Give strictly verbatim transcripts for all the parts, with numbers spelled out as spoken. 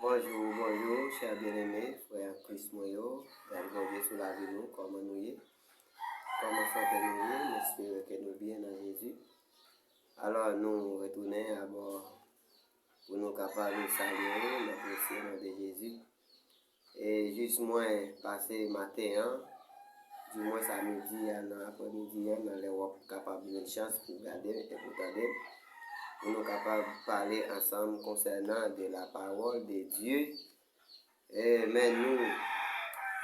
Bonjou, bonjou, chè byeneme, frè an Kris mwen yo. Gade Bondye sou lavi nou, kòman nou ye? Kòman sante nou ye? M espere ke nou byen nan Jezi. Alò, nou retounen abò pou nou kapab salye w nan presye non de Jezi. E jis mwen pase maten an, di mwen sa midi a, nan aprèmidi a, nan lè w ap kapab jwenn chans pou gade m e pou tande m, pou nou kapab pale ansanm konsènan de la parole de Dieu. E, men nou,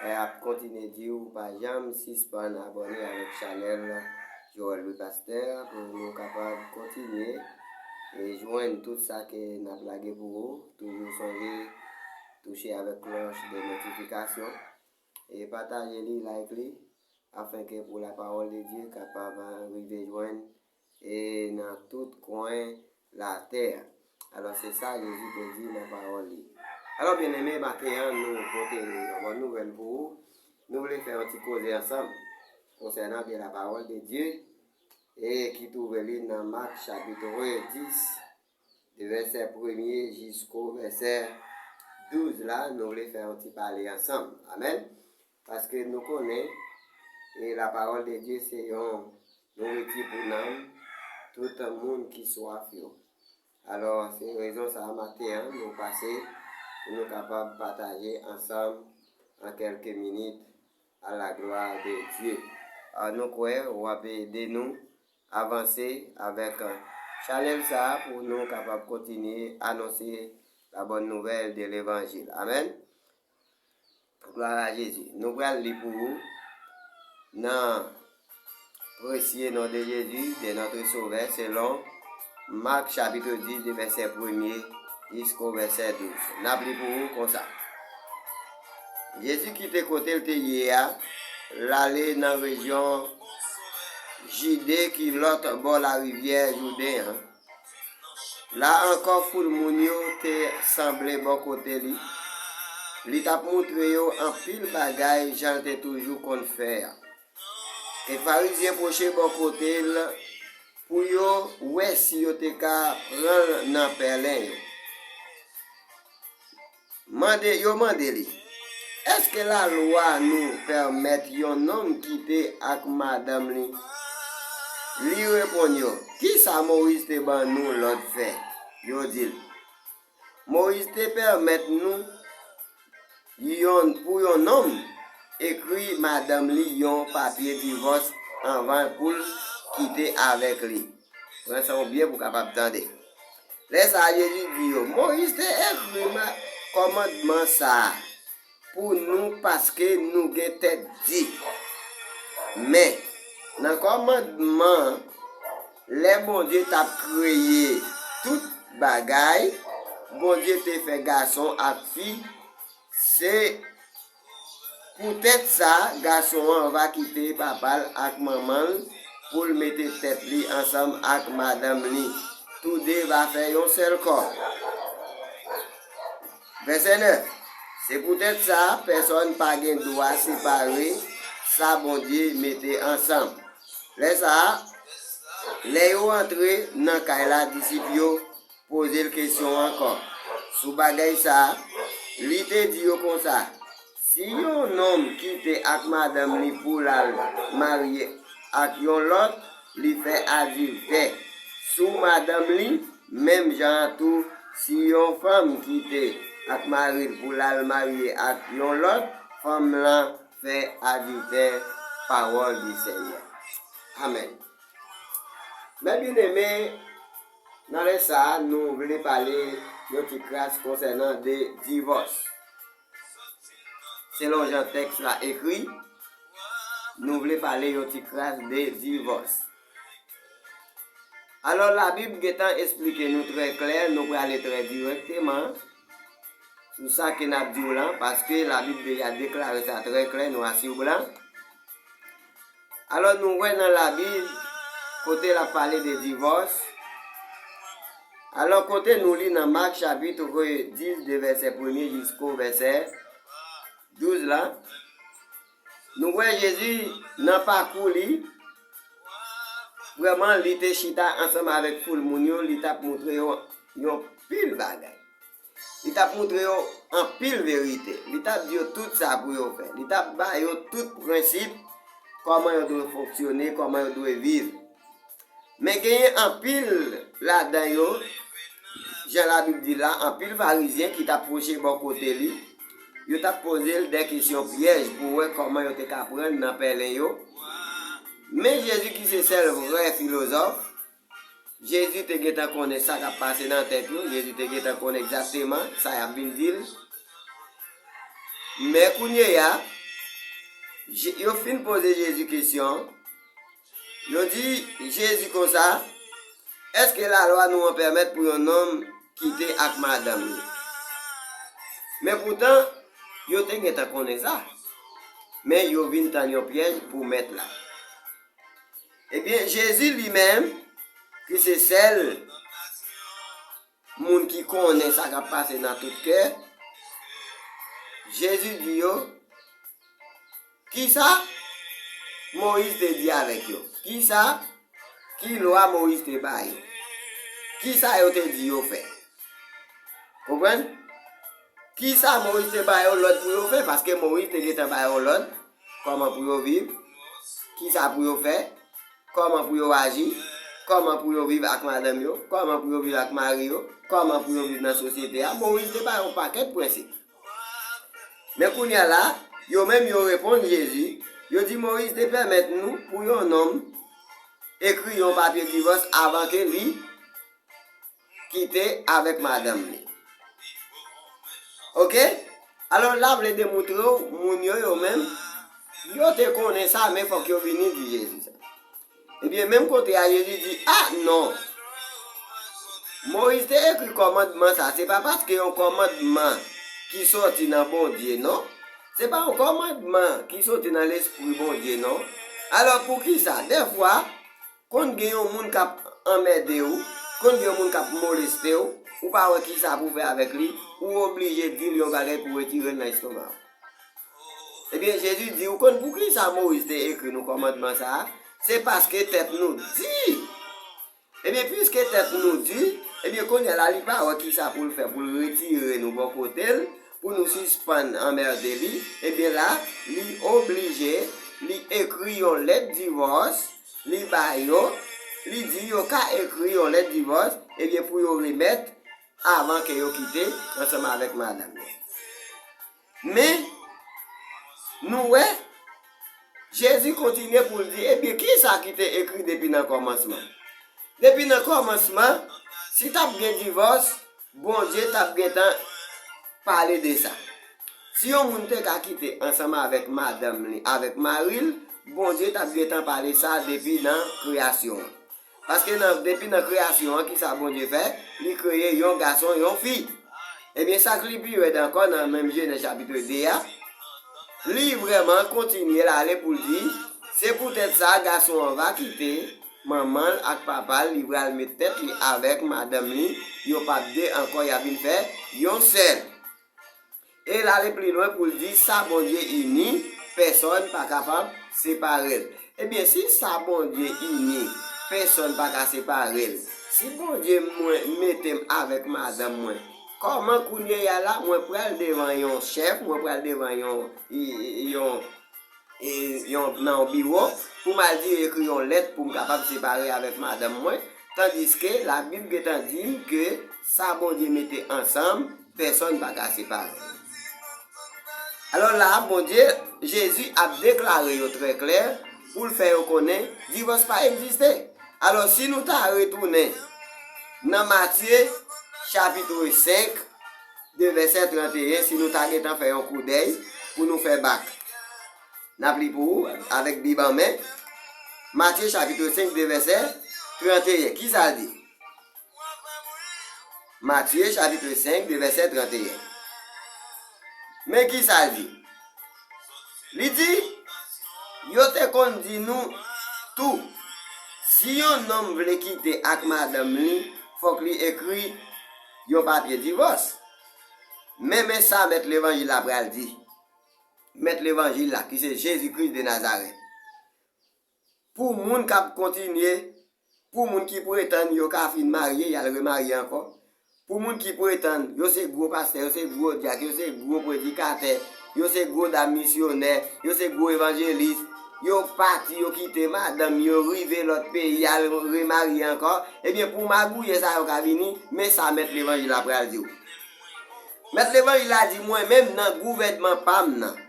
e, ap kontinye di w pa janm sispann abòne avèk chanèl Joel Louis Pasteur pou nou kapab kontinye e jwenn tout sa ke n ap lage pou ou. Toujou sonje touche avèk klòch de notifikasyon e pataje li, like li, afenke pou la parole de Dieu kapab rive jwenn e nan tout kwen latè. Alò, se sa Jezi te di nan pawòl li. Alò, byeneme, maten an, nou pote yon bòn nouvèl pou ou. Nou vle fè yon ti koze ansanm konsènan de la parole de Dieu e ki twouve li nan Mak chapit dis, de vèsè premye jisko vèsè douz la, nou vle fè yon ti pale ansanm. Amèn. Paske nou konnen, e la parole de Dieu se yon nouriti pou nanm tout moun ki swaf yo. Alò, se rezon sa a maten an nou pase pou nou kapab pataje ansanm an kèlke minit à la gloire de Dieu. A, nou kwè w ap ede nou avanse avèk, a, chanèl sa a pou nou kapab kontinye anonse la bonne nouvelle de l'évangile. Amèn. Glwa a Jezi. Nou pral li pou ou nan presye non de Jezi, de notre Sauveur, selon Mak chapit dis, de vèsè premye jisko vèsè douz. N ap li pou ou konsa. Jezi kite kote l te ye a, l ale nan rejyon Jide ki lòt bò larivyè Jouden an. La ankò, foul moun yo te sanble bò kote li. Li t ap montre yo anpil bagay, jan l te toujou konn fè a. Kèk Farizyen pwoche bò kote l pou yo wè si yo te ka pran l nan pèlen yo. Mande, yo mande li, "Èske lalwa nou pèmèt yon nonm kite ak madanm li?" Li reponn yo, "Kisa Moyiz te ban nou lòd fè?" Yo di l, "Moyiz te pèmèt nou yon, pou yon nonm ekri madanm li yon papye divòs anvan pou l kite avèk li." Pran san w byen pou w kapab tande. Lè sa a, Jezi di yo, "Moyiz te ekri ma-, kòmandman sa a pou nou paske nou gen tèt di. Men, nan kòmandman an, lè Bondye t ap kreye tout bagay, Bondye te fè gason ak fi, se poutèt sa, gason an va kite papa l ak manman l pou l mete tèt li ansanm ak madanm li. Toude va fè yon sèl kò." Vèsè nèf. Se poutèt sa, pèsòn pa gen dwa separe sa Bondye mete ansanm. Lè sa a, lè yo antre nan kay la, disip yo poze l kesyon ankò sou bagay sa a. Li te di yo konsa, "Si yon nonm kite ak madanm li pou l al marye ak yon lòt, li fè adiltè sou madanm li, menm jan an tou, si yon fanm kite ak mari l pou l al marye ak yon lòt, fanm lan fè adiltè." Parole du Seigneur. Amèn. Mè byeneme, nan lè sa a, nou vle pale yon ti kras konsènan de divòs. Selon jan tèks la ekri, nou vle pale yon ti kras de divòs. Alò, Labib gentan esplike nou trè klè, nou prale trè dirèkteman sou sa ke n ap di w lan, paske Labib deja deklare sa trè klè, nwa si blan. Alò, nou wè nan Labib, kote l ap pale de divòs. Alò, kote nou li nan Mak chapit dis, de vèsè premye jisko vèsè douz la, nou wè Jezi nan pakou li, vrèman, li te chita ansanm avèk foul moun yo, li t ap montre yo yon pil bagay. Li t ap montre yo anpil verite. Li t ap di yo tout sa pou yo fè. Li t ap ba yo tout prensip kòman yo dwe fonksyone, kòman yo dwe viv. Men genyen anpil ladan yo, jan Labib di la, anpil Farizyen ki t ap pwoche bò kote li, yo t ap poze l de kesyon pyèj pou wè kòman yo te ka pran nan pèlen yo. Men Jezi ki se sèl vrè filozòf, Jezi te gentan konnen sa k ap pase nan tèt yo, Jezi te gentan konnen egzakteman sa y ap vin di l. Men kounye a, Je- yo fin poze Jezi kesyon, yo di Jezi konsa, èske lalwa nou an pèmèt pou yon nonm kite ak madanm li? Men poutan, yo te gentan konnen sa. Men yo vin tann yon pyèj pou mèt la. Ebyen, Jezi li menm, ki se sèl moun ki konnen sa k ap pase nan tout kè, Jezi di yo, kisa Moyiz te di avèk yo? Kisa, ki lwa Moyiz te ba yo? Kisa yo te di yo fè? Konprann? Kisa Moyiz te ba yo lòd pou yo fè? Paske Moyiz te gentan ba yo lòd kòman pou yo viv, kisa pou yo fè, kòman pou yo aji, kòman pou yo viv ak madanm yo, kòman pou yo viv ak mari yo, kòman pou yo viv nan sosyete a. Moyiz te ba yo yon pakèt prensip. Men kounye a la, yo menm yo reponn Jezi, yo di Moyiz te pèmèt nou pou yon nonm ekri yon papye divòs avan ke li kite avèk madanm li. Oke? Alò, la vle demontre w, moun yo, yo menm, yo te konnen sa, men fòk yo vini di Jezi sa. Ebyen, menm kote a, Jezi di, a, non. Moyiz te ekri kòmandman sa. Se pa paske yon kòmandman ki sòti nan Bondye, non. Se pa yon kòmandman ki sòti nan lespri Bondye, non. Alò, poukisa? Dèfwa, konn gen yon moun k ap anmède w, konn gen yon moun k ap moleste w, ou pa wè kisa pou w fè avèk li, ou oblije di l yon bagay pou w retire l nan estoma w. Ebyen, Jezi di, ou konn poukisa Moyiz te ekri nou kòmandman sa a? Se paske tèt nou di. Ebyen, piske tèt nou di, ebyen, kounye a la, li pa wè kisa pou l fè pou l retire nou bò kote l, pou nou sispann anmède li. Ebyen, la, li oblije, li ekri yon lèt divòs, li ba yo, li di yo ka ekri yon lèt divòs, ebyen, pou yo remèt avan ke yo kite ansanm avèk madanm yo. Men, nou wè, Jezi kontinye pou l di, ebyen, kisa ki te ekri depi nan kòmansman? Depi nan kòmansman, si t ap gen divòs, Bondye t ap gentan pale de sa. Si yon moun te ka kite ansanm avèk madanm li, avèk mari l, Bondye t ap gentan pale sa depi nan kreyasyon an. Paske nan, depi nan kreyasyon an, kisa Bondye fè? Li kreye yon gason, yon fi. Ebyen, sa k li pi rèd ankò nan menm Jenèz chapit de a, li vrèman kontinye l ale pou l di, se poutèt sa, gason an va kite manman l ak papa l, li pral met tèt li avèk madanm li, yo p ap de ankò, y ap vin fè yon sèl. E l ale pi lwen pou l di, sa Bondye ini, pèsòn pa kapab separe l. Ebyen, si sa Bondye ini, pèsòn pa ka separe l, si Bondye mwen mete m avèk madanm mwen, kòman kounye a la mwen pral devan yon chèf, mwen pral devan yon, yon, e, yon, nan yon biwo pou m al di yo ekri yon lèt pou m kapab separe avèk madanm mwen, tandiske Labib gentan di m ke sa Bondye mete ansanm, pèsòn pa ka separe. Alò la, Bondye, Jezi ap deklare yo trè klè pou l fè yo konnen divòs pa egziste. Alò, si nou ta retounen nan Matye, chapit senk, de vèsè trannteyen, si nou ta gentan fè yon koudèy pou nou fè bak. N ap li pou ou, avèk Bib an men. Matye chapit senk, de vèsè trannteyen. Kisa l di? Matye chapit senk, de vèsè trannteyen. Men kisa l di? Li di, yo te konn di nou tou, si yon nonm vle kite ak madanm li, fòk li ekri yon papye divòs. Men, men sa mèt levanjil la pral di. Mèt levanjil la, ki se Jezi Kris de Nazarèt. Pou moun k ap kontinye, pou moun ki pretann yo ka fin marye, y al remarye ankò, Pou moun ki pretann yo se gwo pastè, yo se gwo dyak, yo se gwo predikatè, yo se gwo dam misyonè, yo se gwo evanjelis, yo pati, yo kite madanm yo, rive lòt peyi, al remarye ankò. Ebyen, pou magouyè sa yo ka vini, men sa mèt levanjil la pral di w. Mèt levanjil la di, mwen menm nan gouvènman pa m nan,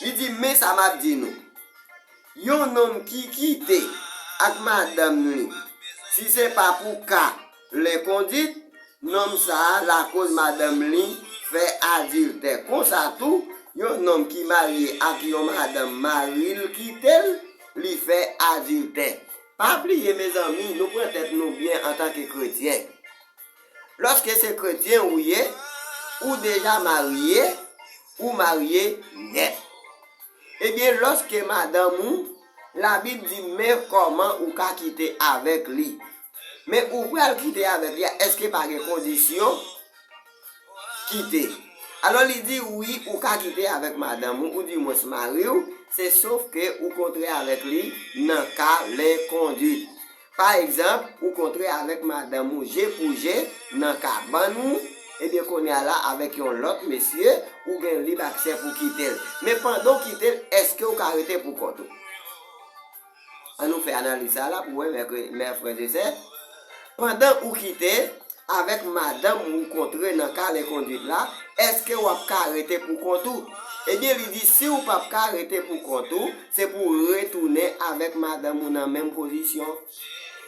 li di, men sa m ap di nou. Yon nonm ki kite ak madanm li, si se pa pou ka lenkondit, nonm sa a lakoz madanm li fè adiltè. Konsa tou, yon nonm ki marye ak yon madanm, mari l kite l, li fè adiltè. Pa bliye, mezanmi, nou pran tèt nou byen antanke kretyen. Lòske se kretyen ou ye, ou deja marye, ou marye nèt. Ebyen, lòske madanm ou, Labib di, men kòman ou ka kite avèk li. Men ou pral kite avèk li a, èske pa gen kondisyon? Kite. Alò, li di, wi, ou ka kite avèk madanm ou, oudimwens mari w, se sof ke ou kontre avèk li nan ka lenkondit. Pa egzanp, ou kontre avèk madanm ou je pou je nan kabann ou, ebyen, kounye a la, avèk yon lòt mesye, ou gen lib aksè pou kite l. Men pandan w kite l, èske w ka rete pou kont ou? Ann nou fè analiz sa la pou wè, mè, mè frè e sè. Pandan ou kite avèk madanm ou kontre nan ka lenkondit la, èske w ap ka rete pou kont ou? Ebyen, li di, si w p ap ka rete pou kont ou, se pou w retounen avèk madanm ou nan menm pozisyon.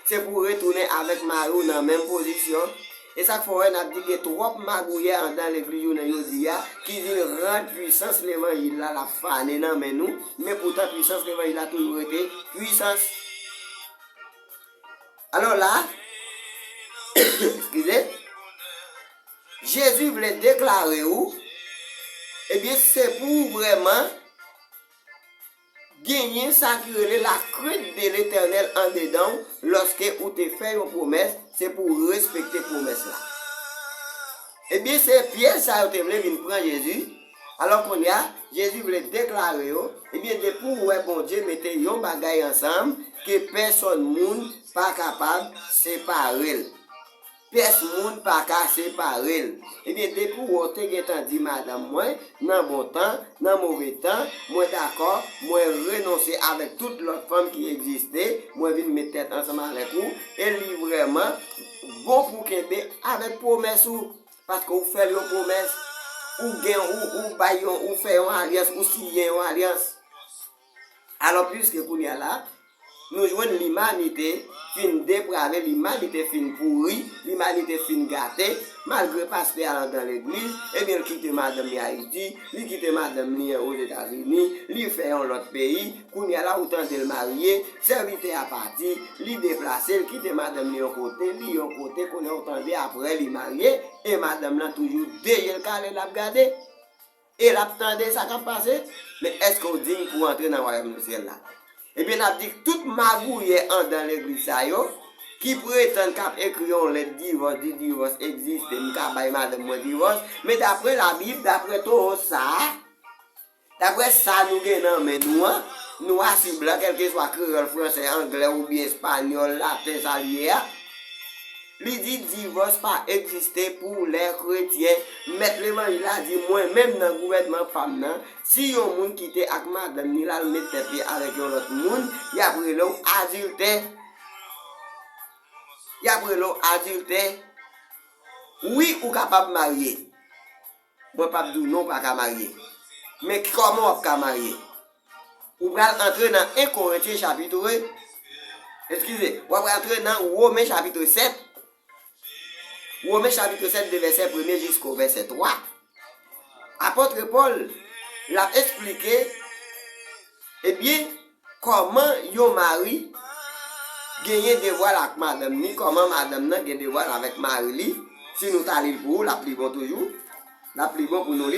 Se pou w retounen avèk mari w nan menm pozisyon. E sa k fè w wè n ap di gen twòp magouyè anndan legliz jounen jodi a ki vin rann pwisans levanjil la, l ap fane nan men nou, men poutan pwisans levanjil la toujou rete pwisans. Alò la, eskize, Jezi vle deklare w, ebyen, se pou w vrèman genyen sa ki rele lakrent de Letènèl andedan w, lòske ou te fè yon pwomès, se pou w respekte pwomès la. Ebyen, se pyèj sa yo te vle vin pran Jezi. Alò kounye a, Jezi vle deklare yo, ebyen, depi w wè Bondye mete yon bagay ansanm, ke pèsòn moun pa kapab separe l. Pyès moun pa ka separe l. Ebyen, depi w wè w te gentan di madanm mwen, nan bon tan, nan move tan, mwen dakò, mwen renonse avèk tout lòt fanm ki egziste, mwen vin met tèt ansanm avèk ou, e li vrèman bon pou kenbe avèk pwomès ou, paske ou fè l yon pwomès, ou gen, ou, ou bay yon, ou fè yon alyans, ou siyen yon alyans. Alò, piske kounye a la, nou jwenn limanite fin deprave, limanite fin pouri, limanite fin gate, malgre pastè a anndan legliz, ebyen, l kite madanm li Ayiti, li kite madanm li Ozetazini, li fè yon lòt peyi, kounye a la, ou tande l marye, sèvitè a pati, li deplase, l kite madanm li yon kote, li yon kote, kounye a ou tande apre li marye, e madanm lan toujou de je l kale, l ap gade. E l ap tande sa k ap pase. Men èske w diy pou w antre nan wayòm syèl la? Ebyen, n ap di tout magouyè anndan legliz sa yo, ki pretann k ap ekri yon lèt divòs, di divòs egziste, m ka bay madanm mwen divòs, men dapre Labib, dapre towo sa a, dapre sa nou gen nan men nou an, nwa si blan, kèlkeswa kreyòl, fransè, anglè oubyen espanyòl, laten, sa l ye a, li di divòs pa egziste pou lè kretyen. Mèt levanjil la di, mwen menm nan gouvènman pa m nan, si yon moun kite ak madanm ni l al met tèt li avèk yon lòt moun, y ap rele w adiltè. Y ap rele w adiltè. Wi, ou kapab marye. Mwen p ap di w non, ou pa ka marye. Men kòman w ap ka marye? Ou pral antre nan en Korentyen chapit, eskize, w ap antre nan Women chapit sèt. Women chapit sèt, de vèsè premye jisko vèsè twa. Apot Pòl, l ap esplike, ebyen, kòman yon mari genyen devwa l ak madanm ni, kòman madanm nan gen devwa l avèk mari li. Si nou ta li l pou ou, l ap pli bon toujou. L ap pli bon pou nou li l.